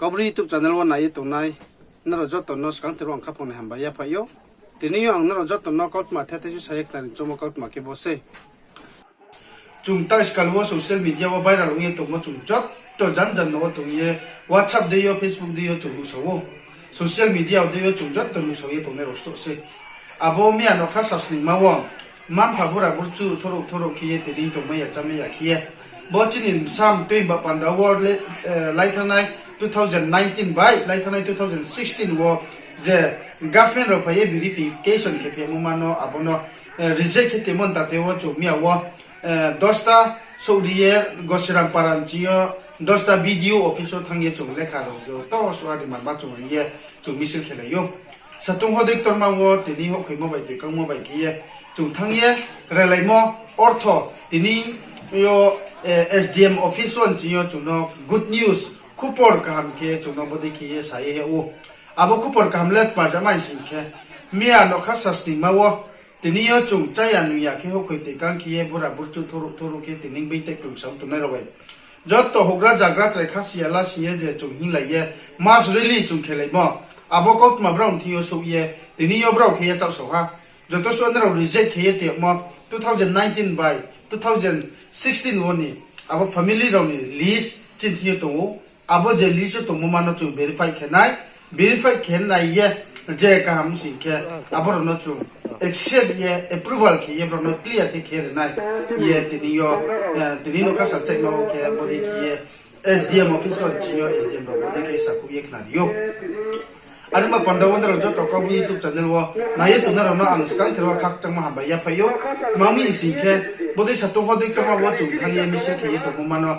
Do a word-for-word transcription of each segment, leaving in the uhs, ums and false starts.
Kaubru YouTube channel wo nai ye tongnai nrao joto no skangther wo ang khaphang ni hambai yaphaih ou. Tini yo ang nrao joto no kautma the the su sa ye khnari choungmo kautma khe bo sei. Chung taskal wo social media wo viral ong ye tongmo chung joto jan jan no wo tong ye, WhatsApp dei yo, Facebook dei yo chung nuhsao ou. Social media dei yo chung joto nuhsao ye tongnai rao soh sei. Abo miya nokha sasningma wo, mma-mpha bura burchu thorouh thorouh khe ye tini tongmai ya chámai ya khe ye, bo chini bsa mtoi ba panda wo le, eh, lai thanngnai two thousand nineteen bai lai thanngnai two thousand sixteen wo je government rao phai ye verification khe phehmo ma no abo no, eh, reject khe tongmo ntate wo chung miya wo, eh, dosta souhri ye Gosirang para nching yo dosta B D O office wo thanng ye chung lekha rao joto suari manma chung ri ye chung misil khelai ou. Satung hodei ktorma wo tini houhkhoimo bai toikangmo bai khe ye chung thanng ye relaimo ortho tini yo, eh, S D M office wo nching yo chung no good news, khupor kaham khe chung no bodei khe ye sa ye ou. Abo khupor kaham le tma jama hing sing khe, miya nokha sasningma wo tini yo chung cháya nungya khe houhkhoi toikang khe ye bura burchu thorouh thorouh khe tini being tei krungsam tongnai rao bai joto houhgra zagra chrai khasi ya la sing ye je chung hinglai ye mass rally chung khelaimo, abo kautma brao ni thing yo souh ye tini yo brao khe ye chaohsao ha. Joto suh nrao reject khe ye tongmo two thousand nineteen bai two thousand sixteen wo ni abo family rao ni list chini thing yo tong ou. Abo je list wo tongmo ma no chung verify khe nai, verify khe nai ye je kaham sing khe abo rao no chung accept ye approval khe ye brao no clear khe khe ri nai ye tini yo, eh, tini nokha sasningma wo khe bodei khe ye S D M office wo nching yo S D M rao bodei khe sakhouh ye khnari ou. Are ongba panda wo nrao joto Kaubru YouTube channel wo nai ye tongnai rao no ang skangther wo khakchangmo hambai yaphaih ou. Tma mi sing khe, bodei satung hodei ktorma wo chung thanng ye misil khe ye tongmo ma no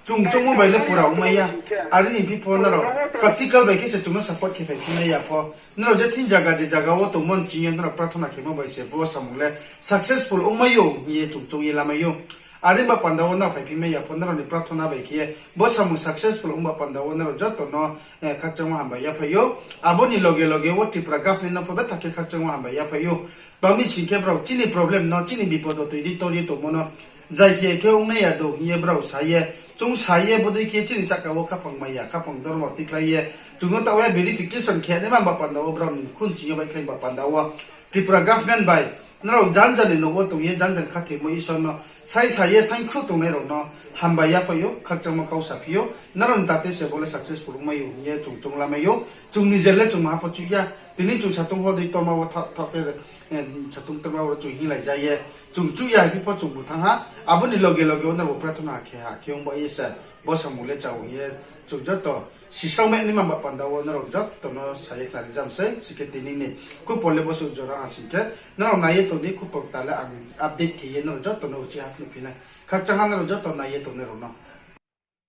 chung choungmo bai le pura ongmai ya. Are ni phi pho nrao practical bai khe se chung no support khe phaiphi mai ya pho, nrao je thing zaga je zaga wo tongmo nching yo nrao prarthona khemo bai se bo samung le successful ongmai ou hing ye chung choung ye lamai ou. Are ongba panda wo nrao phaiphi mai ya pho nrao ni prarthona bai khe bo samung successful ongba panda wo nrao joto no, eh, khakchangmo hambai yaphaih ou. Abo ni loge loge wo Tripura government no pho betha khe khakchangmo hambai yaphaih ou. Tma mi sing khe brao chini problem no, chini bipod wo toi di tor ye tongmo no, jai khe khe ongnai ya do hing ye brao sa ye, chung sa ye bodei khe chini sahka wo khaphang mai ya, khaphang dormo tikhlai ye, chung no taoh ye verification khe naima ba panda wo brao ni khun ching yo baihkhlai ba panda wo Tripura government bai nrao jan jan ni nouh wo tong ye jan jan khathoimo Isor no sai sa ye saingkhruh tongnai rao no hambai yaphaih ou, khakchangmo kau saphi ou. Nrao ni tate se bo le successful ongmai ou hing ye chung choung lamai ou. Chung nijer le chung maha pho chuh ya. Tini chung satung hodei ktorma wo thaoh thaoh khe, eh, satung ktorma wo chung hinglai ja ye chung chuh ya, hing pho chung bu thanng ha. Abo ni loge loge wo nrao bo prarthona khe ha khe ong ba ye se bo samung le chao hing ye chung joto sisao mai naima ba panda wo nrao joto no sa ye khnari jam sei. Sing khe tini ni khupor le bo suh jora ha sing khe, nrao nai ye tong di, khupor kta le ang update khe ye nrao joto no uchih ha phnuh phi nai. Khakchang ha nrao joto nai ye tongnai rao no.